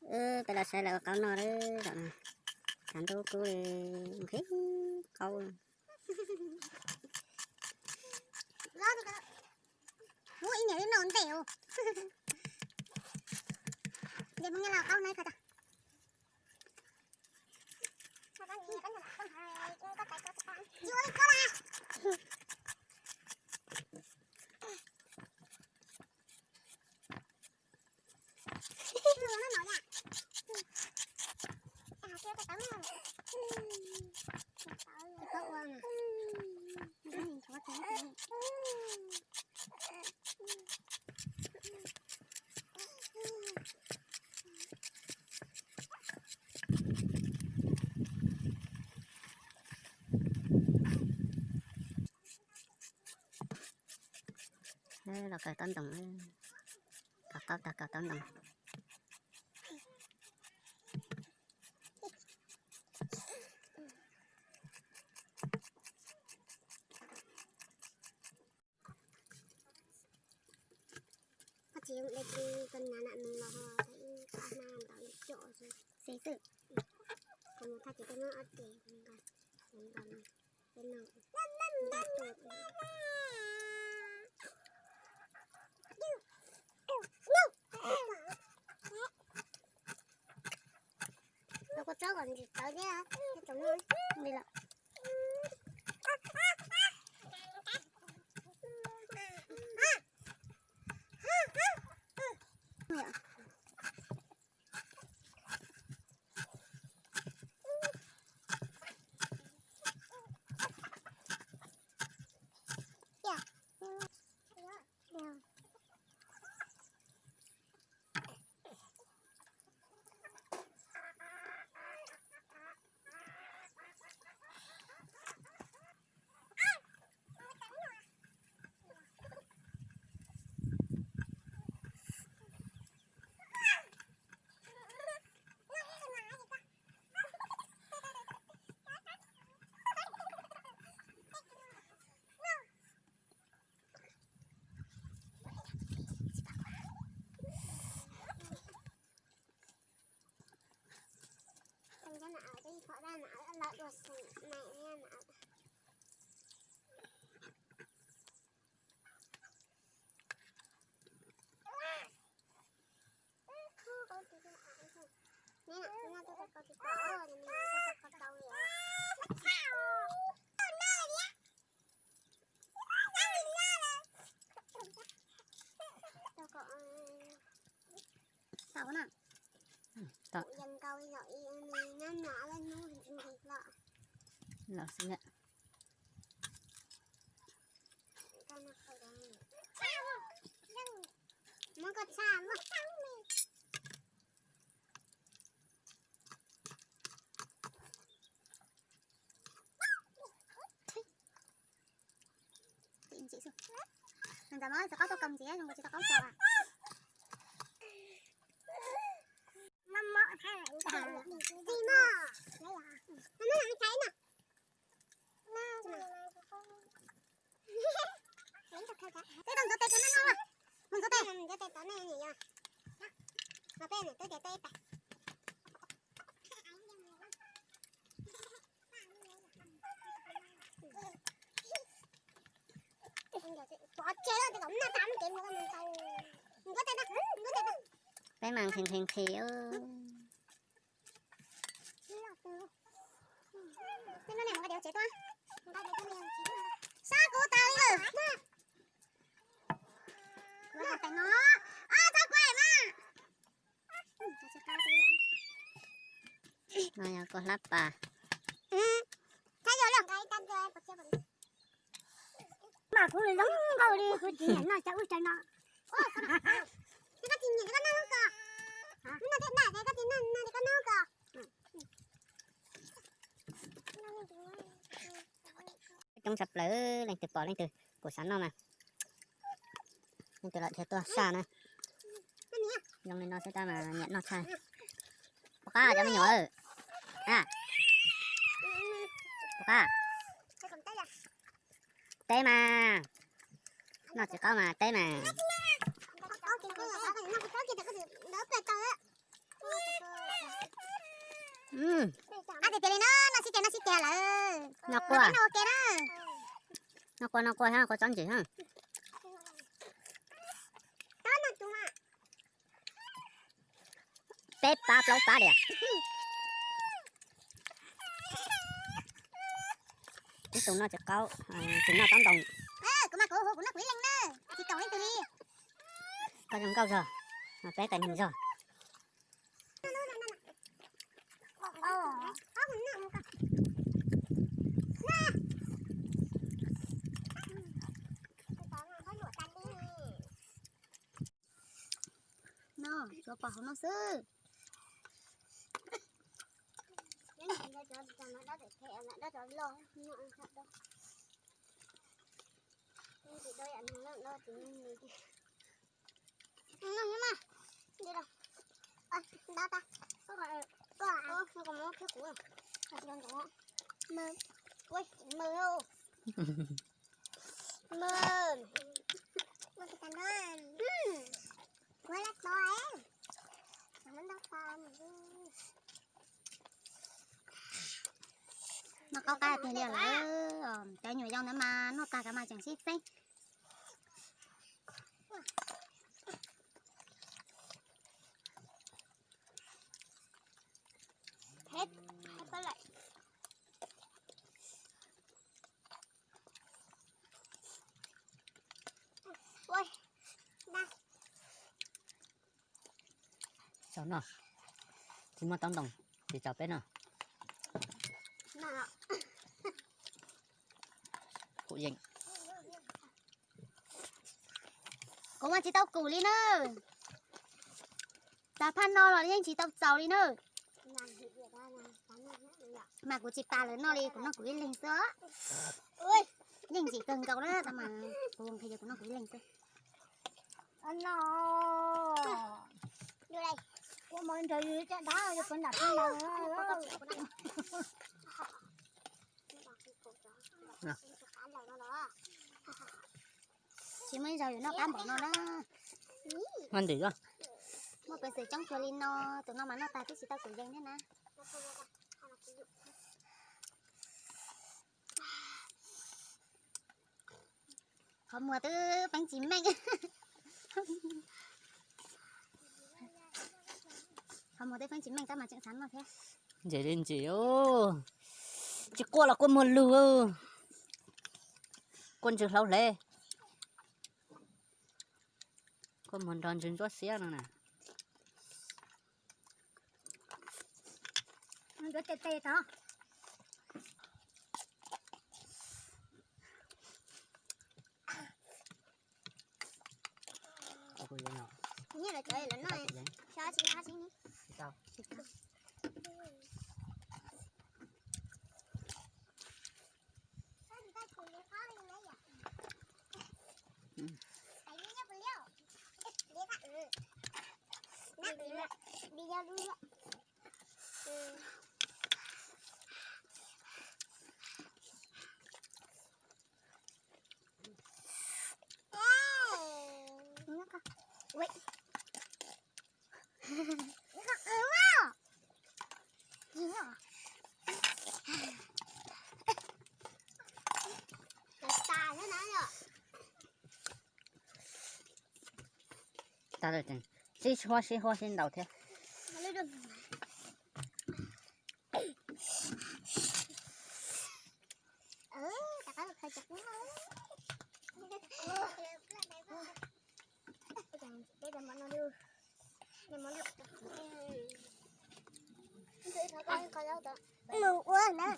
Peb los saib lawv ua qaub noj lawm. Tam ntub kub li, nqhis qaub. Ub, ib niam li no ntej. Ces mus nyob los qaub na. Los kaw taub ntoos, kaw qaub tag kaw taub ntoos. Koj tsis ua dab tsi, koj nab nab mus los ho ib qab hnab ntawd coj xwb. Xis xwb. Koj mus thaj ces koj nyob ob ces ntawd, ntawd no, peb no, ntawd tuaj. Los kua txob kom ntsim tawv thiab, tsoom no li lawm. Tau na. Tau. Los xwb na. Muab koj txhaj muab. Ntxim xwb. Nws ntxim mas tsis qaub tau kom ntxiv, zoo nkaus tsis tau qaub tso. Tsis mog. Tib tug ntxuav tes ces no no. Mus ntxuav tes. Ntxuav tes tod ne. Los peb niam tub tias teb ib pas. Peb mas nqhis nqhis nqhis. Sab kuv tas li lawm. Kuv hais tes no. Txhob kuv mas. No yog kua hlab pas. Mas kuv zoo nkauj li, kuv tsis nyiam noj cov ub cov no. Coob tshaj plaws, leej twg pom leej twg kuj xav noj mas. Leej twg los dhia tuaj saj na. Zoo li no xwb tab mas nyiam noj tshaj. Pov qab cov me nyuam. Pov qab. Teb mas. Noj tsis qaub mas teb mas. Qab tiag tiag li na, noj sib kis noj sib kis lawm. Noj quas, noj quas, noj quas, noj quas tsob ntses na. Peb pab plaub pab li. Ib tug noj tsis qaub, tsis noj tob ntoo. Kuv mas kuv hu kuv noj kuv ib leeg na, tsis kaum leej twg li. Koj zoo nkauj zog, peb tais neeg zog. No, tsuav pom hauv no xwb. Noj qaub qab tiag li lawm, cov nyuam yaus ntawd mas noj tag kav mas tseem sib txeeb. Tsis muaj tob ntoo, tsis tso peb noj. Kuv yeej, kuv mas tsis tau kum li na. Tag phaj no los yeej tsis tau txaus li na. Mas kuv tsis tas lawv noj li, kuv noj kuv ib leeg xwb. Yeej ntxim kawg nkaus na, tab mas kuv nqhis ces kuv noj kuv ib leeg xwb. Tsis muaj ib zaug yus noj qab npaum no na. Muaj ntws, muaj peev xwm coob kawg li no, tus no mas noj tag twb tsis tau kum yees thiab na. Qhov muag twb peeb tsis meej. Qhov muag twb peeb tsis meej tab mas tseem xav noj thiab. Ntses li ntses, tsis quaj los quaj muag lug. Quaj ntsws hlauv hle. Quaj muag nrog ntsws ntsuab xiab no na. Tag lawm, sib huab sib huab sib ntaus thiab. Mus ua na.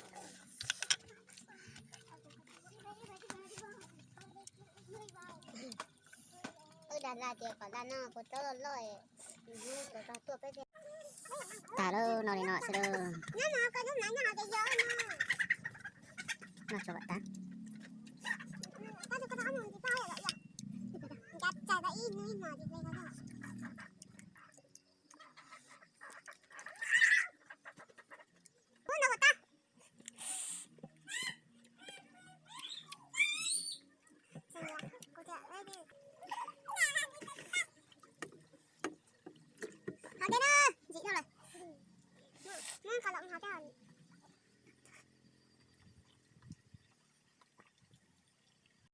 Wb dag laj tias kom dag no puas tsob loj loj, tuaj peb thiaj. Tag lawm, no li no xwb lawm. Noj tso vam tag. Los hov thiab.